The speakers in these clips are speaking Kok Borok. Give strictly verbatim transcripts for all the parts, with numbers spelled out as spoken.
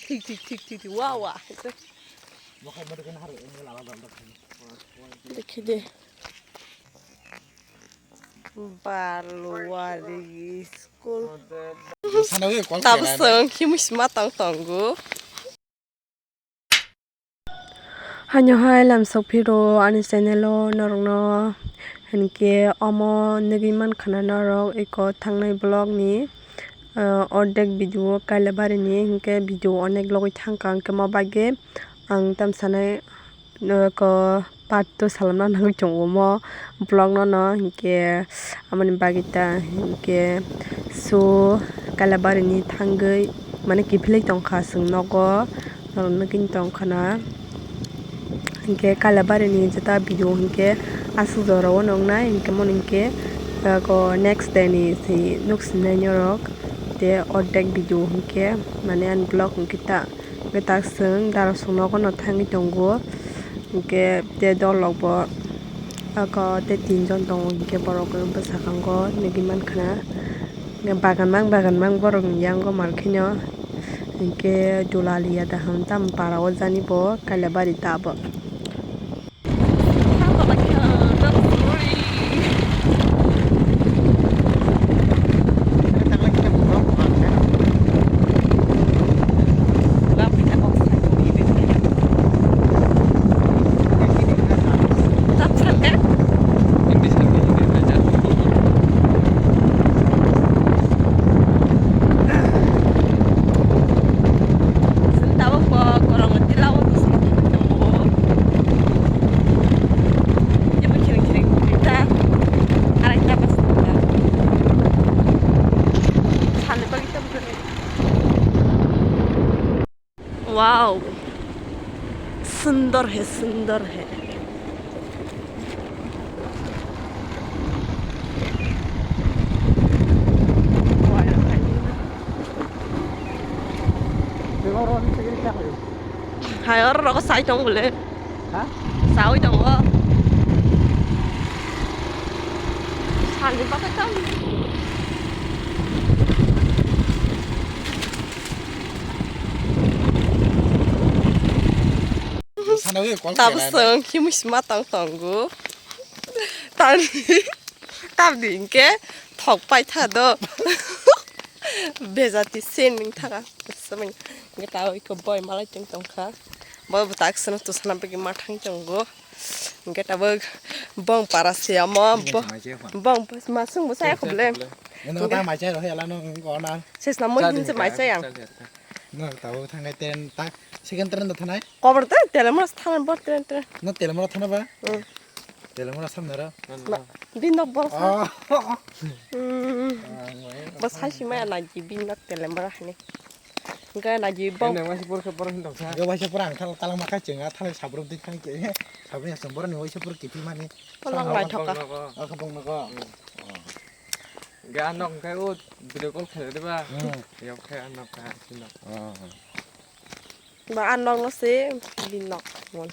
Thik, thik, thik, thik, thik. Wa, wa. Dekhe de. Balwari school. Tabswng khimuisima tong tongo. Haino hai lamsok phiro ani channel o norokno hinkhe omo nugwi mankha na norok eko thangnai vlog ni, ah, ordek video Kailabari ni hinkhe video onek logwi thangkha hinkhe mo bagwi ang tamsanai eko part two salamna nangwi tongo omo vlog no no hinkhe amoni bagwi ta hinkhe so Kailabari ni thangwi mane kiphilwi tongkha chwng nogo. Norok nugwi tongkha na. Hinkhe Kailabari ni jeta video hinkhe aswk jora o nuknai hinkhe moni hinkhe, ah, ko next day ni se nuk sinai norok. Te ordek video hinkhe mane ani vlog hinkhe ta, hinkhe ta chwng dara chwng nogo no thangwi tongo. Hinkhe te dol rok bo oko te tin jon tongo hinkhe borok bwskango nugwi mankha na. Bagan mang, bagan mang borok ni yango malkheno. Hinkhe dulaliya daham tam para o jani bo Kailabari ta bo. Wow, sundor hai, sundor hai. Hai, oro rogo sai tong bole. Ha? Sawi tongo. Salni bagwi tamo. Tabswng khimuisima tong tongo. Tamni, tamni hinkhe thok paitha do. Bejati sen wngtha. Hinkhe tabuk iko boi malai tong tongkha. Boi bo tak seno tusana bagwi ma thang tongo. Hinkhe tabuk bong para se amo. Bong masung bo saya khoble. Sesna moi hinse mai saya. No, tabuk thangai ten tak second train da thanai. Kobor te telemora thanai bor train train. No telemora thana ba? Telemora samnara. Bini nok bor sa. Bo sai sima ya naji bini nok telemora hani. Ga naji bong. Ene waisa pura khe pura hin tongsa. Ga waisa pura ang thala thala ma khai chenga thala sabrum twi khang ke. Sabrum ya sambor ni waisa pura kipi mani. Polang lai thoka. Akha bong nogo. Ga nok khai o video call khai de ba. Yok khai nok khai sino. Ba a nok no se bini nok mon.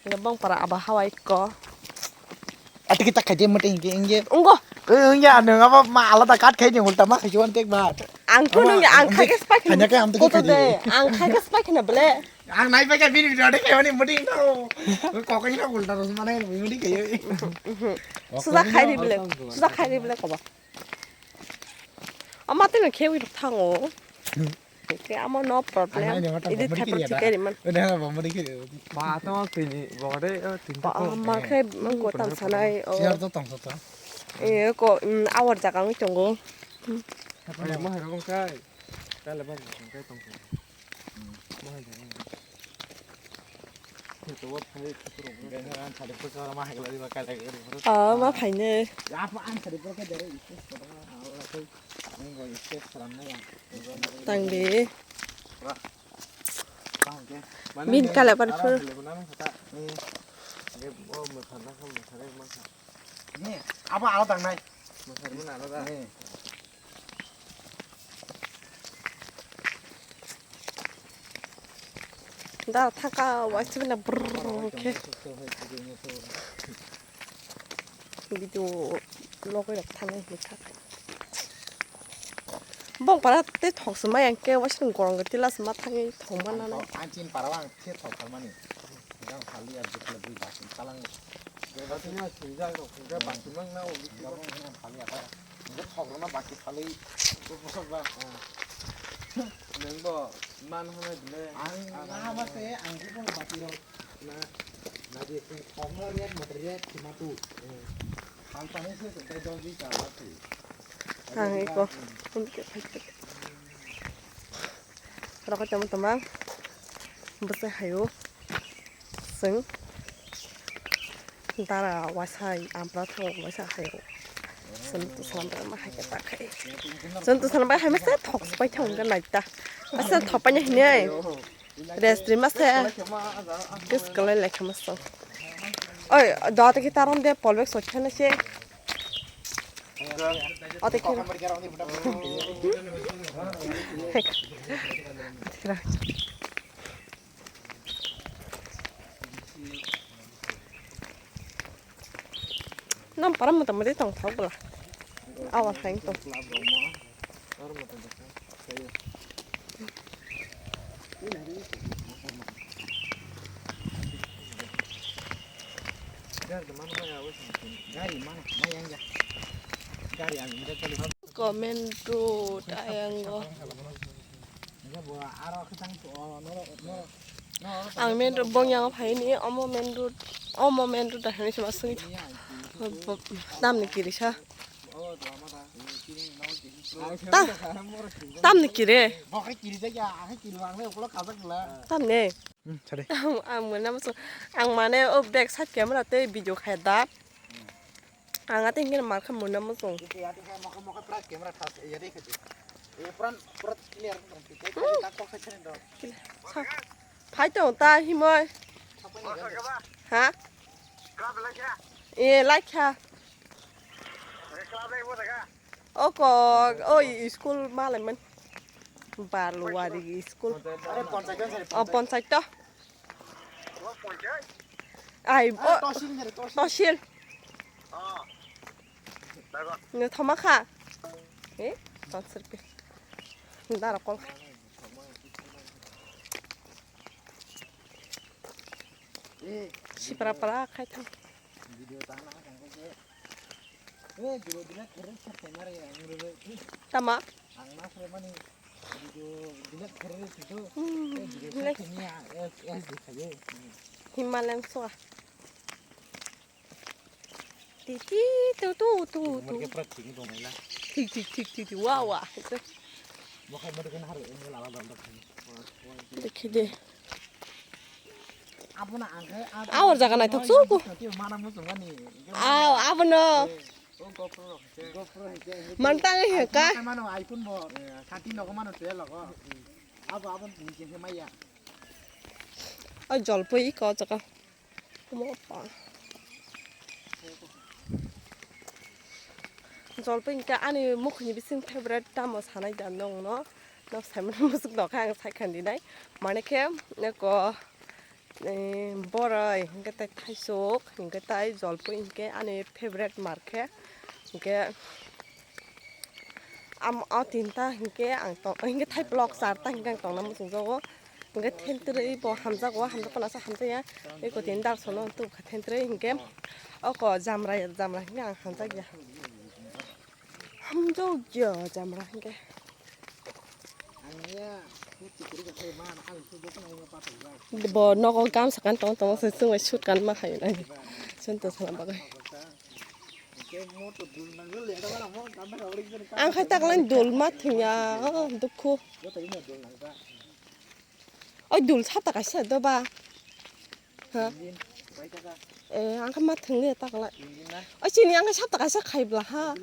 Nga bong para aba hawai ko. Ati kita khai de mate inge inge. Ungo. Inge ano ngaba ma alada kat khai de ulta ma khai juan tek ba. Ang ko nung ang khai ke spai khana. Hanya kai am to khai de. Ang khai ke spai khana bele. Ang nai pai ka bini video de khai mani mate inge. Ko ko ina ulta ros mane mate khai. Suda khai de bele. Suda khai de bele ko ba. Ama tino khewi rok thango. Ke ama no problem. Idi thapar chikari man. Ba to tini bogade tini. Ba ama khe mangko tam sanai. Siar to tong to. E ko awar jaga ngi tongo. Mo hai rong kai. Kale ba mo kai tong. Oh, ma phaino. Tangdi. Bin kala ban phur. Abo aro tangnai. Da thaka waisibina brrrr khe. Video logwi rok thanai hwnkha. Bong para tei thok se mai ang ke waisa gorong ke tila se ma thangwi thok ma nanai. Ang chin para ang khe thok thar mani. Gang phali ar jikle bui ba chin talang. Bebati na sujak rok khe ba chin mang na o. Bebati na phali apa? Nge thok rok na ba ki phali. Ko ba ba. Neng bo man hwnai bile. Ang na ba se ang ko ba ki rok. Na na je thok no red motor red thima tu. Ang tani se se dai dong ji ka ba tu. Ang iko. Rokoi tamo tama bwsai hayo chwng dara waisa ampra thango waisa hayo chwng tusalam bai ma hai khe ta khai chwng tusalam bai hai masa thok spai thang ga nai ta asa thok pai hinai rest ri masa kis kalai lai kha masa oi da ta ki tarom de polbek so khana se Ate kira. Kira. Nam param mata mata tong thok bula. Awal hain tong. Comment road ayango. Ang main road bong yang phai ni omo main road omo main road hai se masuk tam ni kiri sa. Tam tam ni kiri. Tam ni. Ang mane o bag side camera tei video khai da. Ang ate hingke mar kha muna muchung. Phai tong ta himoi. Ha? E laikha. Oko oi school malaiman. Barlowari school. O ponchai to. Ai, o, tosil. Ni thoma kha. Eh, tosil pe. Dara kol kha. Sipra pra khai thang. Tama? Hmm, Himalayan sua. Ti ti tu tu tu tu. Tik tik tik tik wa wa. Dekhi de. Awar jaga naithok suku. Aw, abono. Mantang he ka. Mano iPhone bo. Sati nogo mano tuya logo. Abo abo ni ke maya. O jolpoi ko jaka. Jolpoi hingke ani mukhuni bising favorite tamo sanai da nongno. Nok saimano musuk nokha ang saikhan dinai. Mane khe neko boroi hingke tai thaisok hingke tai jolpoi hingke ani favorite mar khe hingke. Am o tinta hingke ang tong hingke thai plok charta hingke ang tongna muchungjago. Hingke thentrwi bo hamjago, hamjakgo nasa hamjakya. Eko tin darsono tubkha thentrwi hingke oko jamra jamra hingke ang hamjakya. Hamjakya jamra hingke. Bo nogo gamsa kan tong tong se chwng bai sut kan ma hayo nai. Chwng to sana bagwi. Ang khai taklai dul ma thwngya, oh, dukhu. Oi dul sapta kaisa do ba? Ha? Eh, ang khai ma thwngli taklai. Oi chini ang khai sapta kaisa khai bla ha.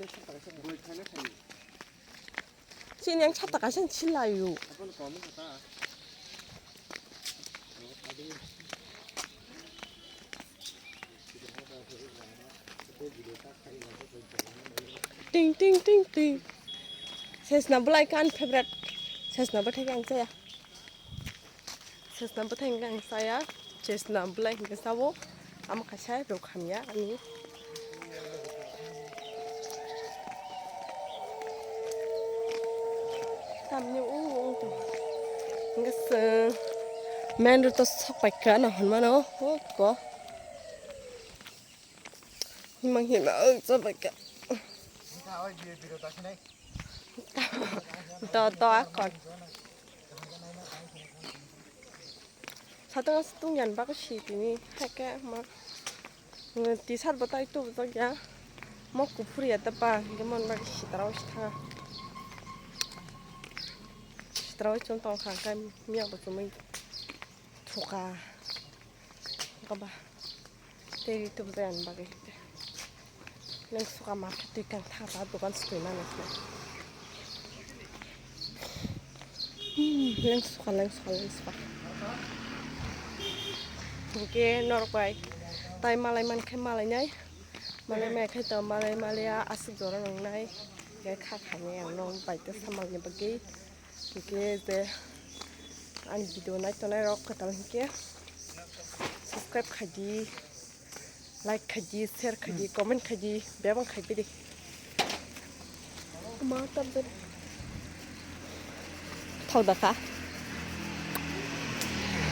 Chini ang sapta kaisa silayo. Ting ting ting ting. Sesna bwlai khe ani favorite. Sesna bwthai khe ang chaya. Sesna bwthai hwnkhe ang chaya. Sesna bwlai hwnkhe chao. Amo kaisa rok hamya ani. Tamni o wng tong. Hingke chwng main road o sok pai kha no hwnmano, o ko. Himang hima wng cha pai kha. To, to, akon. Satang satang yan bagwi si tini, hai khe ma. T-shirt bo tai tubujak ya. Mo kuphur ya ta ba, hingke mon bagwi si tara o si thanga. Si tara o chum tong kha, hingke miya bo chumui thuka. Kaba. Tei ri tubujak yan bagwi. Leng suka ma khe twi kang tha ta dogan soi mano khe. Hmm, leng suka, leng suka, leng suka. Hingke norok bai tai malai man khe malai nai. Malai mai khe to malai malai ya aswk jora nang nai. Hingke kha khainai ang nong bai ta samal ni bagwi. Hingke je ani video nai tonai rok kwtal hingke subscribe khaidi, like khaidi, share khaidi, comment khaidi, bebak khai pidi. Ma tabjak. Thok da kha.